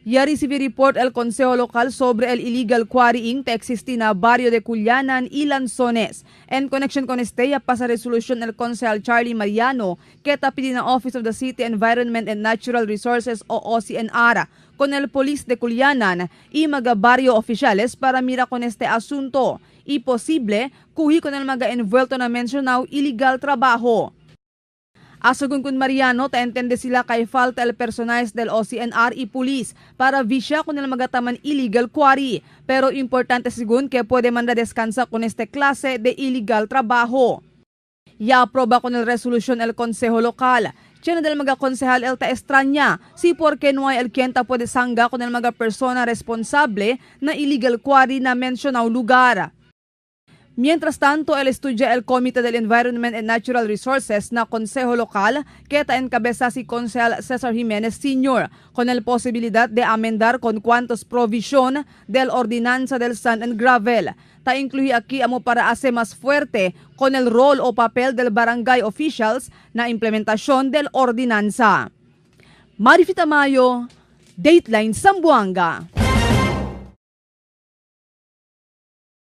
Ya recibe report el Consejo Local sobre el illegal quarrying que existe na barrio de Culianan y Lanzones. En connection con este, ya pasa resolución el Concejal Charlie Mariano que pidi na Office of the City Environment and Natural Resources o OCNR con el Police de Culianan y mga barrio oficiales para mira con este asunto y posible kuhi con el mga envuelto na mencionado illegal trabajo. Asagun kun Mariano, ta-entende sila kay falta el personajes del OCNR y police para visya con el magataman illegal quarry. Pero importante sigun que puede manda descansa con este clase de illegal trabajo. Ya aproba con el resolución el Consejo Local. Tiene del mga konsehal el ta extraña si porque no hay el quien ta puede sangga con el mga persona responsable na illegal quarry na mencionado lugar. Mientras tanto, el estudia el Comité del Environment and Natural Resources na Consejo Local que ta encabeza si Concejal Cesar Jimenez Sr. con el posibilidad de amendar con cuantos provisión del Ordinanza del Sand and Gravel. Ta incluye aquí amo para hacer más fuerte con el rol o papel del barangay officials na implementación del ordinanza. Marifita Mayo, Dateline Zamboanga.